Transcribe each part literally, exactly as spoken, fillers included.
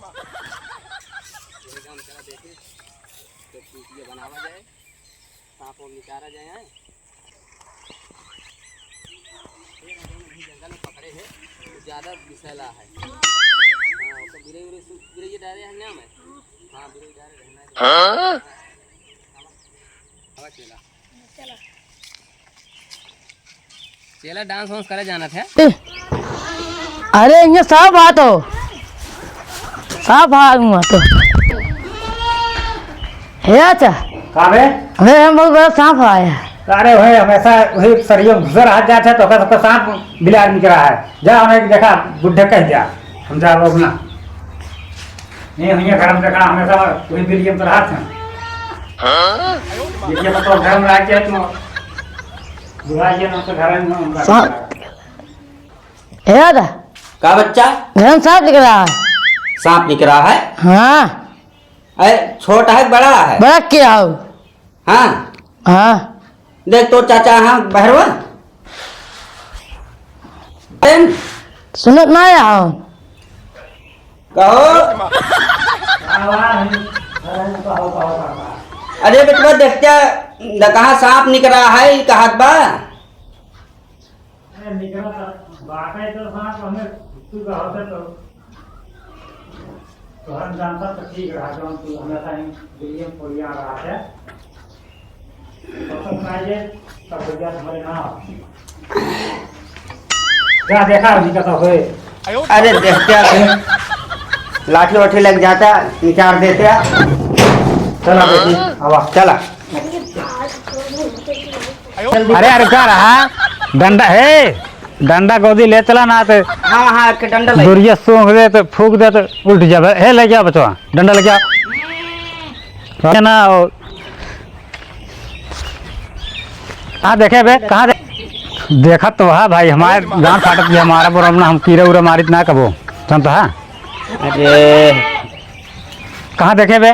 यही काम करा, देखी, तो चूतिया बनावा जाए, सांप वाप निकाला जाए, हैं? ये ना, जौन अभी जंगल में पकड़े हैं, वो ज्यादा विषैला है। हाँ, ओकर बिरई उरई सु-, बिरई डारे हैं ना में? हाँ, बिरई डारे रहना है। हाँ? हवा चला। चला। चेला डांस वांस करे जानत है? अरे, इहाँ सांप आ तो। सांप आ हुआ तो। हे अच्छा। का बे? अरे, हम बहुत बड़ा सांप आया। अरे भाई, हमेशा वही सरिये में घुसे रह जात है, तो ओकर सबके सांप बिलार निकला है। जा, हमें देखा, बुढ़े कह जा। हम जा, लोग ना। नहीं, हुइया घर में देखा, हमेशा वही बिलियम तो रहत हैं। हाँ? बिलियम तो घर में रह के, तो बुढ़ा ये ना तो घर में हम रख सांप। दिया। ए दादा। का बच्चा? घर में सांप निकला है। सांप निकला है? हाँ। अरे, छोटा है, बड़ा है? बड़ा क्या हो? हाँ। हाँ। देख, तो चाचा, हाँ, बहरवा। सुनत ना आओ। कहो। अरे बेटवा, देखते, द-, कहाँ सांप निकला है, ई कहत बा। अरे निकला था, बाटे तो सांप हमें तू कहते तो। तोहर जानता तो ठीक रहा, जौन तू हमेशा ही बिलियम पोलिया रहा है। पसंद ना आइए, तब भैया हमारे ना आओ। जा देखा, अभी का तो होए। अरे देखते हैं, लाठी वाठी लग जाता, निकाल देते। चला बेटी, आवा। चला। अरे, अरे, का रहा? डंडा, हे, डंडा गोदी ले चला ना, तो हाँ, हाँ, एक डंडा ले। दुरिया सूंघ दे, तो फूंक दे, तो उल्ट जाबे। हे, ले गया बचवा, डंडा ले गया। ना, ओ, कहाँ देखे बे? कहाँ दे-, देखत तो हा भाई, हमारे गांड फाटत भी हमारा बोरम ना, हम कीड़ा उड़ा मारित ना कबो, जानत हा? अरे। कहाँ देखे बे?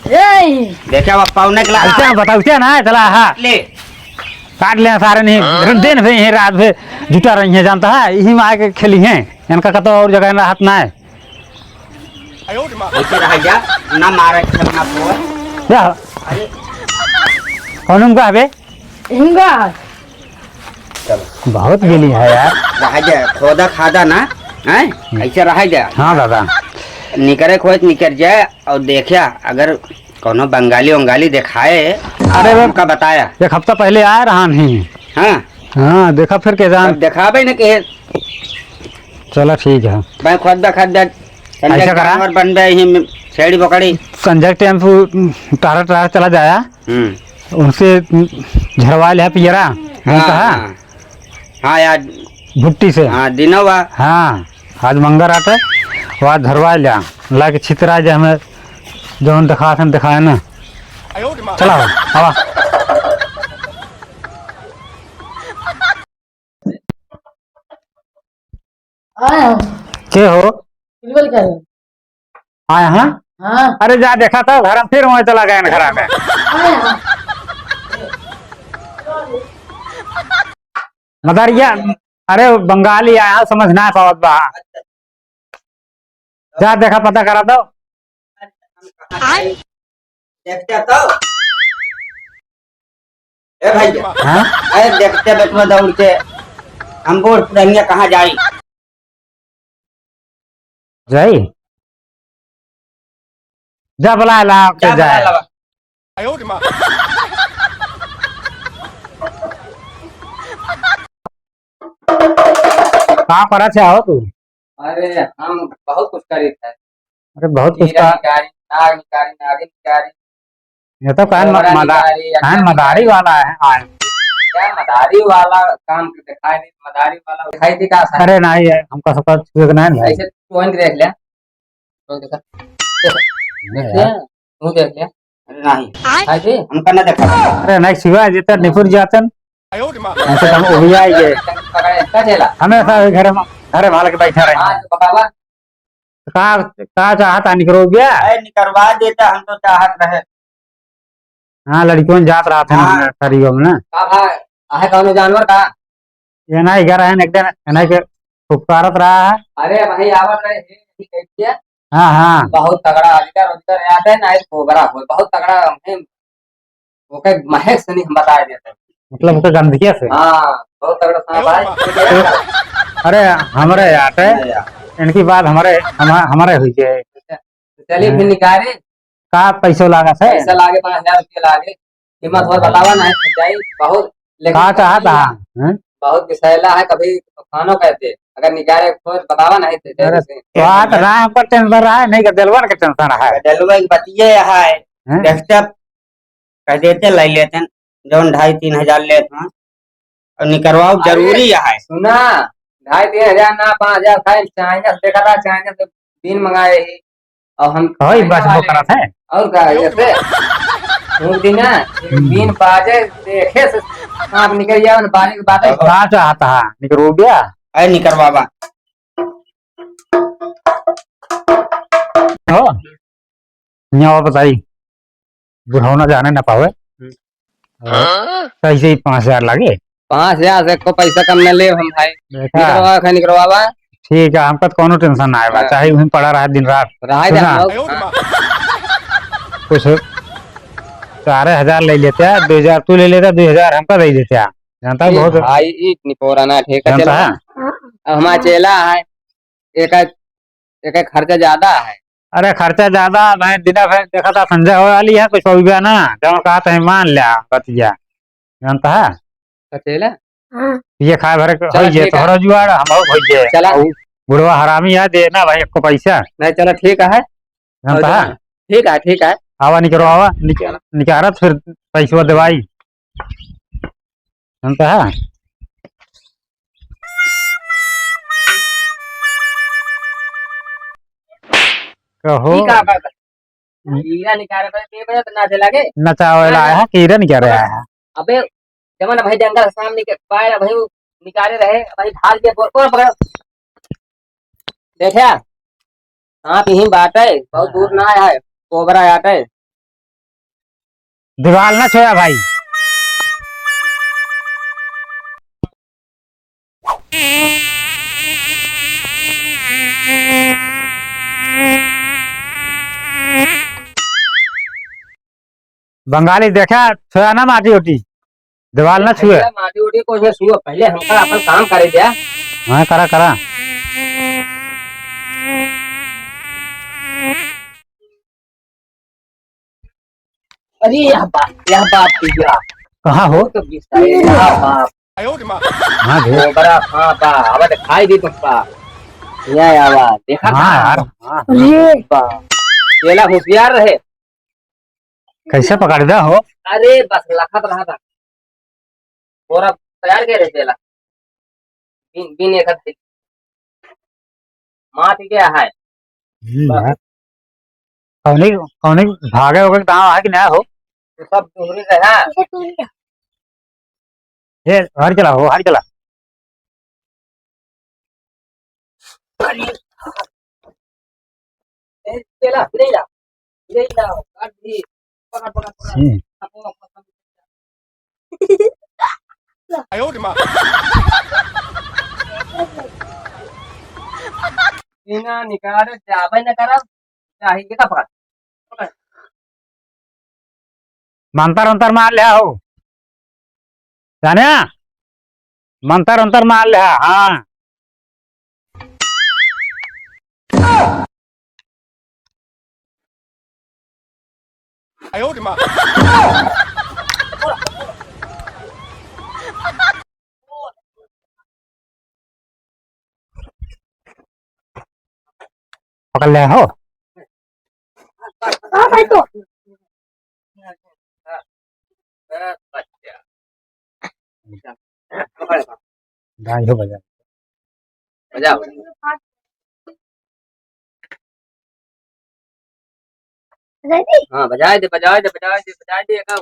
ए। देखे बा, पौने के ला-, ऐसे हम बताओ, क्या ना है, चला, हाँ। ले। काट ले सारे नहीं, दिन भर यहीं रात भर जुटा रही हैं, जानत हा? यही में आके खेली हैं, इनका कतो और जगह ना हाथ ना है। ऐसे रह जा, ना मारे, ना पोए। क्या? अरे। कौन उनका हबे? इनका। चलो। बहुत गिली है यार। रह जा, खोदा खादा ना, हैं? हम्म। ऐसे रह जा। हाँ दादा। निकरे खोज निकर जाए और देखा, अगर कौनो बंगाली वंगाली देखाए, अरे बे, हमका बताया। एक हफ्ता पहले आया रहा नहीं। हाँ। हाँ, देखा फिर के जान। अब देखाबे न के। चला ठीक है। भाई खुद दा, खुद दा। संजय ऐसा करा। जानवर बन बे ही में छेड़ी पकड़ी। संजय टेम्पू टहरा टहरा चला जाया। हम्म। उनसे झरवा लिया पियरा। हाँ, उनका हाँ। हाँ यार। भुट्टी से। हाँ, दिनवा। हाँ, आज मंगर आटे, वो आज झरवा लिया। ला के छितरा जे हमें जौन दिखा सन दिखाए ना। चला हो, आवा। आए हो। के हो? बिल्कुल कह रहे हो। आए हैं? हाँ। अरे जा देखा था, घर में फिर वहीं चला गए घरा में। आए हैं। मदरिया, अरे बंगाली आया, समझ ना पावत बा। जा देखा, पता करा दो। देखते तो। ए भैया। हाँ? अरे देखते बेटवा दौड़ के, हम बूढ़ पुरनिया कहाँ जाई? जाई? जा बुला ला, जा के बुला जाए। लावा। का करत है हो तू? अरे, हम बहुत कुछ करीत है। अरे, बहुत कुछ कीड़ा का निकारी, नाग निकारी, नागिन निकारी, ये तो कान म-, मोहरा मदा-, निकारी, कान अखिया मदारी निकारी। वाला है, हाँ। क्या मदारी वाला काम के दिखाई नहीं, मदारी वाला दिखाई दे का साला? अरे, नहीं है, हमका सबका छुए के नहीं है। ऐसे तू देख ले, तू देखा। नहीं देख ले, यार। तू देख ले। अरे, नहीं। दिखाई दे? हमका ना देखा। अरे, नहीं, सिवा, ये तो निपुर जातन। ऐसे तो हम उबिया ही गए। पकड़े, का चला? हमेशा भी घर में, घर में हाल के बैठा रहे। हाँ, तो बतावा। का, का चाहत है, निकरो गया? अरे, निकरवा देता, हम तो चाहत रहे। हाँ, लड़कियों में जात रहा था ना, हाँ। सरियों में ना। का भाई, आहे कौनो जानवर का? ये ना, इधर है, एक दिन, है ना, के फुफकारत रहा है। अरे भाई, आवत रहे, हे, हे, कैसे? हाँ, हाँ। बहुत तगड़ा, अजगर उजगर आते हैं ना, एक कोबरा हो, बहुत तगड़ा, हम ओके महक से नहीं हम बता देते। मतलब ओके गंधकिया से? हाँ, बहुत तगड़ा सांप है। तो, अरे, हमरे यार है, हाँ यार। इनकी बात हमरे, हम-, हमरे हुई है। अच्छा, तो चलिए फिर निकाले। का पैसो लागा से? पैसा लागे, पाँच हजार रुपया लागे। हिम्मत हो, बतावा नहीं, जाई, बहुत, लेकिन का चाहत है? हैं? बहुत विषैला है, कभी खानो कहते, अगर निकाले खोज बतावा नहीं थे, अरे, जैसे। बात ना हमको टेंशन रहा है, नहीं का दिलवा के टेंशन रहा है। दिलवा की बतिये है, हैं? Desktop कह देते, ले लेते हैं, जौन ढाई तीन हजार लेते हैं, और निकरवाओ अरे, जरूरी है। सुना, ढाई तीन हजार ना, पाँच हजार खाए, चाइना से देखा था, चाइना से बीन मंगाए ही, और हम वही चाइना बस वो वाले करत है। और का, ऐसे फूंक दी ना, हम्म। बीन बाजे, देखे से सांप निकल जाए, उन बारी के बात है। का चाहता है, निकरो गया? अरे निकरवावा। हो? यहाँ बताई, बुढ़ौना जाने ना पावे। हम्म। और हाँ? कैसे ही पाँच हजार लागे? पाँच हजार से एको पैसा कम न लेब हम भाई। देखा? निकरवावा, खाली निकरवावा। ठीक है, हमका तो कौनो टेंशन ना आए बा, हाँ। चाहे वहीं पड़ा रहा दिन रात। रहा सुना? हम लोग, हाँ। कुछ चार हजार ले लेते हैं, दो हजार तू ले लेता, दो हजार हमका दे देते हैं। जानता है ये बहुत भाई, ई निपोरा ना ठेका जानता चला। है? अब हमारा चेला है, एक, एक खर्चा ज्यादा है। अरे खर्चा ज्यादा है, बिना भर देखा था संजय हो वाली है, कुछ हो गया ना, जब कहा था मान लिया बतिया, जानता है? कचेला? हाँ। ये खाए भरे के चला होइए, ठीक है। तोहरा जुआड़, हम हो होइए। चला। और बुढ़वा हरामी है, देना भाई एको पैसा। नहीं, चला ठीक है। जानता है? ठीक है, ठीक है। आवा निकरो, आवा, निक-, चला। निकारत फिर पैसवा देवाई। जानता है? कहो। ठीक है, बाबा। हीरा निकाले बजे, के बजे तो नाचे लागे। नचावे ला हाँ। आया है, कीड़ा निकाले आया है। अबे, जमन भाई जंगल से सामने के पाए भाई निकाले रहे, भाई भाग गया, बोल, बोल, पकड़। देखा, सांप यहीं बाटे, बहुत दूर ना आया है, कोबरा आटे। दीवाल ना छोया भाई। बंगाली देखा, छोया ना माटी उटी, दीवाल ना छुए। पहले माटी उटी को छुए, पहले हमका अपन काम करे द्या। हाँ, करा, करा। अरे, यह बाप, यह बाप भैया। कहाँ हो? तो बिस्तर है, यह बाप। हाँ, भैया। कोबरा, हाँ, बा, अब तो खाई दी तुमका। यह आवा, देखा हाँ, कहाँ? यार, हाँ। अरे। बा। चेला होशियार रहे। कैसे पकड़ दे हो? अरे बस लखत रहा था। बोरा तैयार के रहे चेला। बिन, बिन एक हफ्ते। मात के है। हम्म, बस। यार। कौनी, कौनी भागे होगे दांव है कि ना हो? तो सब दोहरी रहा। ये हर चला हो, हर चला। ए, चला, ले जा। ले जा, काट दी। पकड़, पकड़, पकड़। हम्म। पकड़, पकड़, पकड़। इना निकाल जाबे न करब, चाहे के का पकड़। पकड़। मंतर उंतर मार ले हो। जाने? मंतर उंतर मार ले, हाँ। पकड़ ले हो। हाँ भाई तो। गाय हो बजा। बजाओ। बजाई दी? हाँ, बजाए दे, बजाए दे, बजाए दे, बजाए दे, का?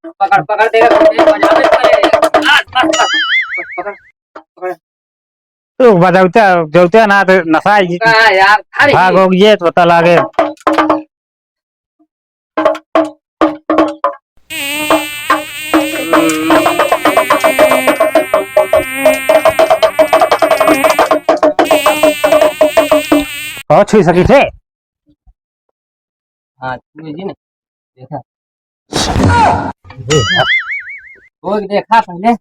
पकड़, पकड़ दे, बजाए दे, बजाए दे। बस, बस, बस, बस, पकड़, पकड़। तो बजावते, जौते ना तो नशा ही का यार, अरे भाग हो ये तो पता लागे। बहुत छुई सकी थे। हाँ, छुए जी ने। देखा। वो देखा पहले।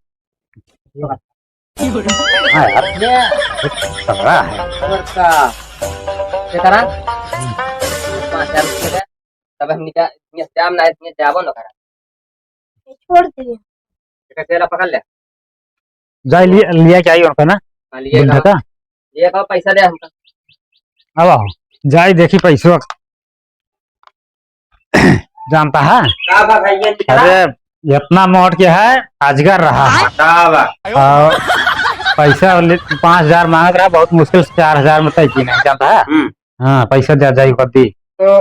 हाँ यार, ये तगड़ा है। और का? ये करा? पाँच हजार रुपये का। तब हम निकाल, ये जाम ना, ये जाबो ना करा। छोड़ दिए। एका चेला पकड़ ले। जाए लिए, लिया के आई उनका ना? हाँ, लिए बुढ़ा का। का? लिए का पैसा दे हमका। अब आओ, जाए देखी पैसवा। जानता है? का बा भैया जी का? अरे, इतना मोट के है, अजगर रहा है। का बा? और पैसा ले, पाँच हजार मांगत रहा, बहुत मुश्किल से चार हजार में तय की नहीं, जानता है? हम्म। हाँ, पैसा दे जाए कर दी। तो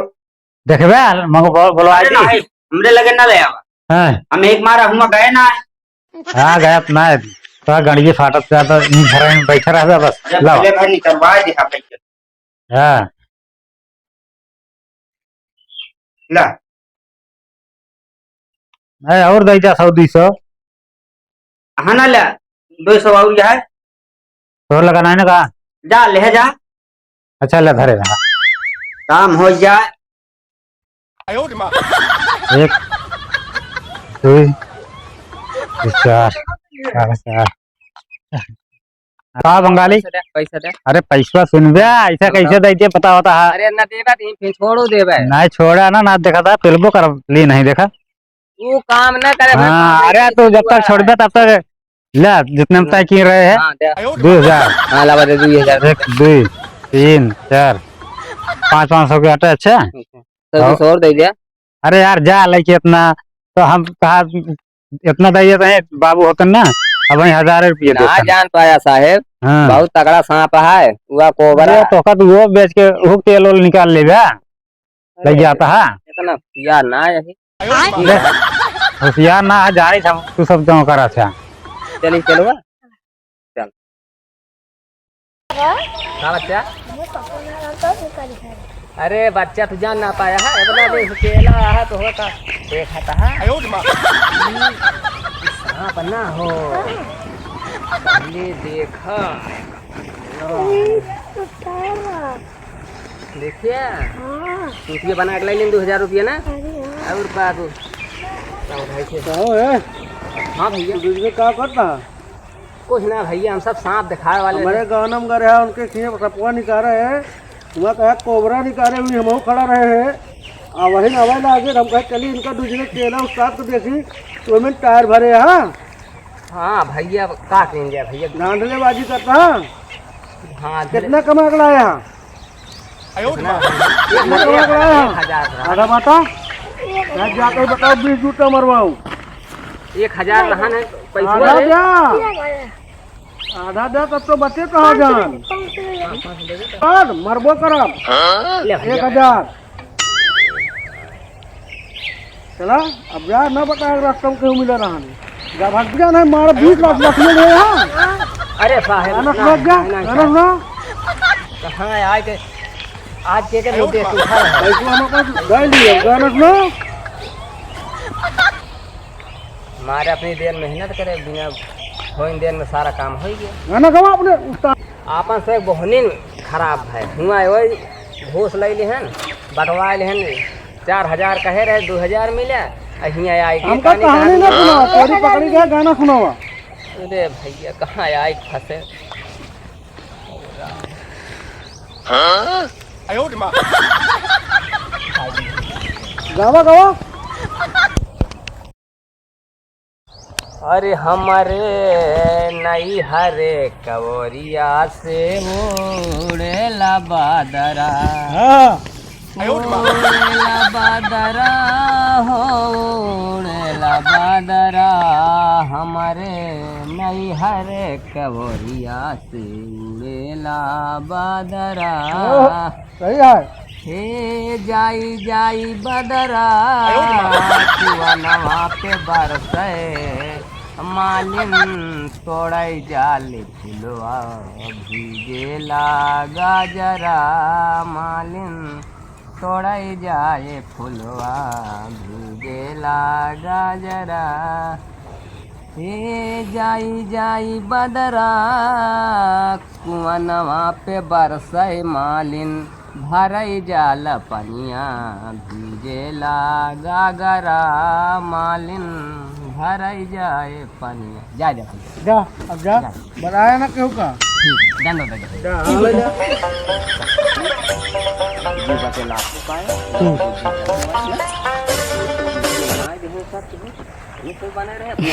देखबे, मगर बोल-, बोलवा अरे दी। नहीं, हमरे लगे ना ले आवा। हाँ। हम एक मार हुआ गए ना। हाँ, गए अपना है। तो गड़िए फाटत से तो यूं घर में बैठा रहबे बस। अरे लाओ। पहले भाई निकलवा दे आप पैसे। हाँ। ला। नहीं, और दे जा सौ, दुई सौ। हाँ ना ला, दो सौ और है। तोर लगा नहीं ना का? जा, ले जा। अच्छा, ले धरे रहा। काम हो जाए। एक, दुई, चार, चार, चार। का बंगाली? पैसा दे, पैसा दे। अरे पैसा सुनबे, ऐसा कैसे दैते पता होता है? अरे ना देबे तो फिर छोड़ो देबे। नहीं छोड़ा ना, ना देखा था, पेलबो कर ली नहीं देखा। वो काम ना करे भाई, हाँ, काम अरे नहीं तू जब तक छोड़बे तब तक ले, जितने में तय किए रहे हैं। हाँ, दे। दो हजार। हाँ, लावा दे, दो हजार। एक, दो, तीन, चार, पाँच, पाँच सौ के आटे, अच्छा? अच्छा। तो और? कुछ और दे दिया। अरे यार, जा लेके इतना, तो हम कहा, इतना दे देते हैं, बाबू होते ना, अब वहीं हजार रुपये ना देते हैं। जान पाया साहेब, हाँ। बहुत तगड़ा सांप है, हुआ कोबरा। अरे, तो का तू वो बेच के, वो तेल ओल निकाल लेबे। लग जाता है। इतना होशियार ना है। देख, होशियार ना है, जाने से तू सब जमा करा था। चलिए, चलो। चल। हाँ, बच्चा? अरे, बच्चा, तू जान ना पाया है, इतना देर से केला है, तो होता देखा था। सांप ना हो। पहले देखा। देखिए, हाँ। चूतिया बना के लाई लेन दो हजार रुपया ना। अरे हाँ। और का तू? का भाई से? का हो है? हाँ भैया। तू बीच में का करता? कुछ ना भैया, हम सब सांप दिखावे वाले हमारे थे। गाँव में गए हैं, उनके खिए सपवा निकाले है, हुआ कहा कोबरा निकाले हुई, हम खड़ा रहे हैं। आ वही ना आवे लागे, हम कहे चलिए इनका दूसरे केला उस्ताद को देखी, तो में टायर भरे, हाँ। हाँ भैया, अब का कहेंगे भैया? धांधलेबाजी करता है। हाँ, कितना कमा के लाया है? कितना? एक हजार। आधा बाटा? मैं जाकर बताओ, बीस जूता मरवाऊं। एक हजार रहा ना, पैसा आधा दे। दे। आधा दे, तब तो बचे कहाँ जान? कर, मरबो करब। ले भैया। एक हजार। चला, अब जा, ना बता, रास्ता में केहू मिला रहा नहीं। जा, भाग जा, नहीं, मार, बीस लाख, लाख में ले, हाँ। अरे साहेब, गाना ना, सुना, जा, ना, ना, गाना साहेब। सुना। कहाँ है, आज के, आज के, के मुद्दे सूखा रहा है। पैसा हम अपन दे लिए, गाना सुना। मारे अपनी देर मेहनत करे, बिना होइन देर में सारा काम हो गया। गाना गवा अपने उस्ताद। आपन से एक बहनिन खराब है, हुआ वही घूस ले लिहन, बंटवा लिहन, चार हजार कहे रहे, दो हजार मिला, आ हियाँ आई के हमका कहानी कहानी ना सुनावा, चोरी पकड़ी गया, गाना सुनावा। अरे भैया, कहाँ आई फंसे? हाँ? गावा, गावा। अरे हमरे नैहर कवरिया से उड़ेला बादरा। हाँ। उड़ेला बादरा हो, उड़ेला बादरा, हमरे नैहर कवरिया से उड़ेला बादरा। ओह। सही है। हे जाई जाई बदरा, आयो रे माँ। कुआनवा पे बरसे, मालिन तोड़ै जाले फुलवा, भीगेला गाजरा, मालिन तोड़ै जाए फुलवा, भीगेला गाजरा। हे जाई जाई बदरा, कुआनवा पे बरसै मालिन, भरई जाला पनिया, भीजेला गागरा मालिन, भरई जाए पनिया। जा, जा, जा। जा, अब जा। जा। बनाया ना केहू का? ठीक, जान दो, जा। जा, हाँ, ले जा। जी, बचे लाभ को पाए। हम्म। बनाए देहे सब चीज़, ये सब बने रहे अपने।